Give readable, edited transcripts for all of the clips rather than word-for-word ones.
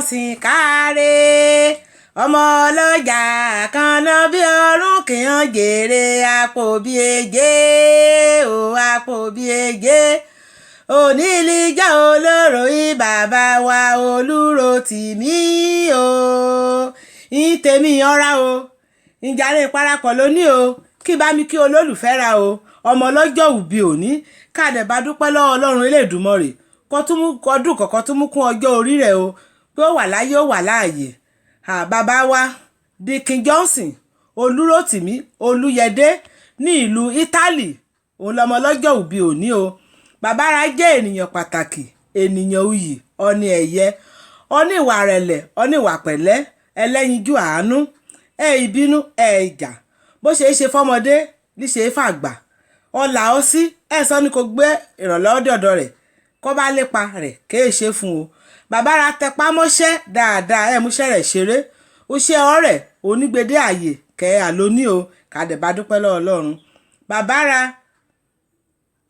Johnson káre, ọmọ ọlọ́jà kan náà bí ọrùn kì í jèrè àpò bí ejé o, àpò bí ejé onílìjà olóró yìí. Bàbá wa Olúrótìmí o, ìtẹ̀mí ọ̀rá o, ìjàre parapọ̀ lónìí o, kí bá mi kí olólùfẹ́ ra o, ọmọ ọlọ́jọ́ òbí òní, káàdẹ̀ bá dúpẹ́ lọ́wọ́ Ọlọ́run Elédùmarè kó tún mú ọdún kọ̀ọ̀kan tún mú kún ọjọ́ orí rẹ̀ o, pé ó wà láyé, ó wà láàyè. Bàbá wa Dikin Johnson Olúrótìmí Olúyẹdé ní ìlú Italy, òun lọmọ ọlọ́jọ́ òbí òní o. Bàbá ra jẹ́ ènìyàn pàtàkì, ènìyàn uyì, ọní ẹ̀yẹ, ọní ìwà rẹ̀lẹ̀, ọní ìwà pẹ̀lẹ́, ẹlẹ́yinjú àánú, ẹ ìbínú ẹ ìjà, bó ṣe é ṣe fọmọdé níṣe é fàgbà, ọlà ọ sí ẹ sọ ni kò gbé ìrànlọ́wọ́ dọ̀dọ̀ rẹ̀ kó bá lépa rẹ̀ kéè ṣe fún o. Bàbá ra tẹpá mọ́ṣẹ́ dáadáa, ẹ múṣẹ́ rẹ̀ ṣeré, ó ṣe ọ̀rẹ́ onígbèdé ààyè kẹ́ àlóní o, kàdé bá dúpẹ́ lọ́wọ́ Ọlọ́run. Bàbá ra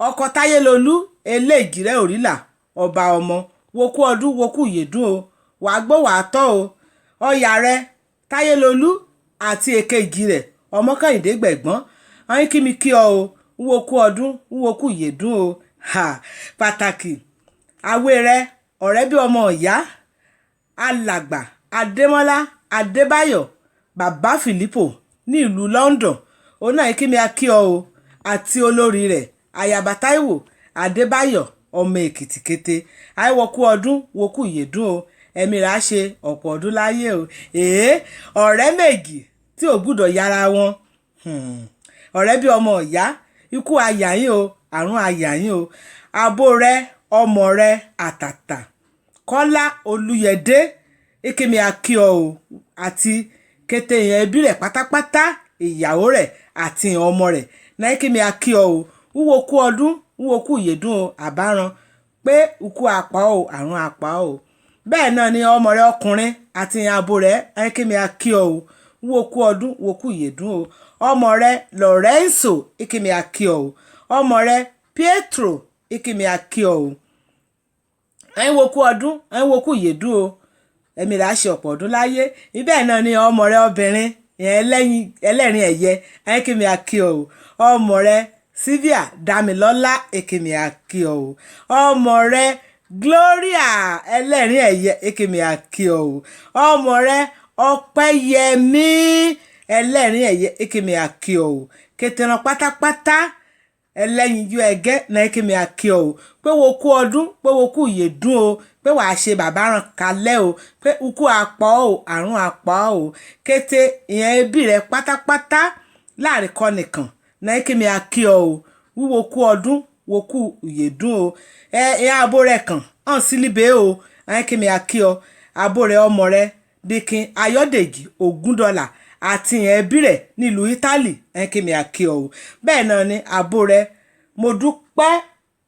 ọkọ Táyélolú eléjìrẹ́ òrìlà ọba ọmọ, wokú ọdún, wokú ìyèdún o, wàá gbó wàá tọ́ o. Ọ̀yà rẹ Táyélolú àti èkejì rẹ̀ Ọmọkàyìndé gbẹ̀gbọ́n ọyìn kí mi kí ọ o, wokú ọdún, wokú ìyèdún o. Ha pàtàkì àwé rẹ ọ̀rẹ́ bí ọmọ ìyá, alàgbà Adémọ́lá Adébáyọ̀, bàbá Fìlípò ní ìlú London, òun náà kí mi kí ọ o, àti olórí rẹ̀ ayaba Táíwò Adébáyọ̀ ọmọ Èkìtì kété, àìwọ̀kú ọdún, wokú ìyèdún o, ẹ̀mí rà ṣe ọ̀pọ̀ ọdún láyé o. Èé, ọ̀rẹ́ méjì tí ò gbúdọ̀ yára wọn, ọ̀rẹ́ bí ọmọ ìyá, ikú ayàyín o, àrùn ayàyín o. Abo rẹ ọmọ rẹ àtàtà Kọ́lá Olúyẹdé ìkíni akíọ o, àti kété yẹn ẹbí rẹ̀ pátápátá, ìyàwó rẹ̀ àti ọmọ rẹ̀ náà ìkíni akíọ o, wúwo kú ọdún, wúwo kú ìyèdún o, àbáràn pé ikú apá o, àrùn apá o. Bẹ́ẹ̀ náà ni ọmọ rẹ̀ ọkùnrin àti abo rẹ̀ ìkíni akíọ o, wúwo kú ọdún, wúwo kú ìyèdún o. Ọmọ rẹ̀ Lorenzo ìkíni akíọ o, ọmọ rẹ̀ Pietro ìkíni akíọ o, ẹ̀yin wo kú ọdún, ẹ̀yin wo kú ìyèdún o, ẹ̀mí rà ṣe ọ̀pọ̀ ọdún láyé. Ibẹ̀ náà ni ọmọ rẹ̀ obìnrin ẹlẹ́rìn ẹ̀yẹ ẹ̀kíni akíọ o, ọmọ rẹ̀ Sylvia Damilọ́lá ẹ̀kíni akíọ o, ọmọ rẹ̀ Gloria ẹlẹ́rìn ẹ̀yẹ ẹ̀kíni akíọ o, ọmọ rẹ̀ Ọpẹ́yẹmí ẹlẹ́rìn ẹ̀yẹ ẹ̀kíni akíọ o, kẹtẹrán pátápátá ẹlẹ́yinjú ẹgẹ́ náà kí mi àkí ọ o, pé wo kú ọdún, pé wo kú ìyèdún o, pé wàá ṣe bàbá ràn kalẹ̀ o, pé ikú apọ̀ o, àrùn apọ̀ o. Kété ìyẹn ẹbí rẹ pátápátá láàrin kọ́ nìkan náà kí mi àkí ọ o, wíwo kú ọdún, wo kú ìyèdún o. Ẹ ìyẹn abo rẹ kàn hàn sílíbẹ̀ o, ẹ kí mi àkí ọ, abo rẹ ọmọ rẹ Dikin Ayọ̀dèjì Ògúndọ̀là àti ìyẹn ẹbí rẹ̀ nílùú Italy, ẹ kí mi àkí ọ o. Bẹ́ẹ̀ náà ni àbó rẹ̀ Modúpẹ́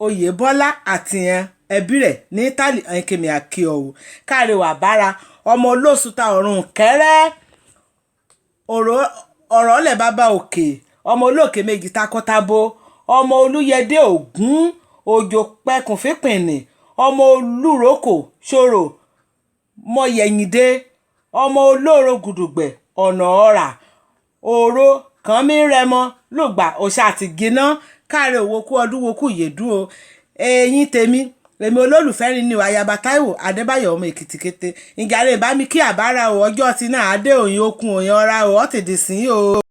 Oyèbọ́lá àti ìyẹn ẹbí rẹ̀ ní Italy, ẹ kí mi àkí ọ o. Káre wà bára ọmọ olóṣùta ọ̀run kẹ́rẹ́ ọ̀rọ̀ ọ̀lẹ̀ bàbá òkè, ọmọ olókè méjì takọtabo, ọmọ Olúyẹdé Ògún òjò pẹkùn fípìnì, ọmọ olúrókò ṣòro mọyẹ̀yìndé, ọmọ olóró gùdùgbẹ̀ ọ̀nà ọ̀rà òro kànmí rẹmọ lùgbà òṣà àti gíná. Káre òwò kú ọdún, wo kú ìyèdún o. Ẹ̀yin tèmi, èmi olólùfẹ́ ni ní ayaba Táíwò Adébáyọ̀ ọmọ Èkìtì kété, ìjàre bá mi kí àbára o, ọjọ́ tí náà adé òyìn okun òyìn ọ̀ra o, ọ̀tẹ̀dẹ̀ sí o.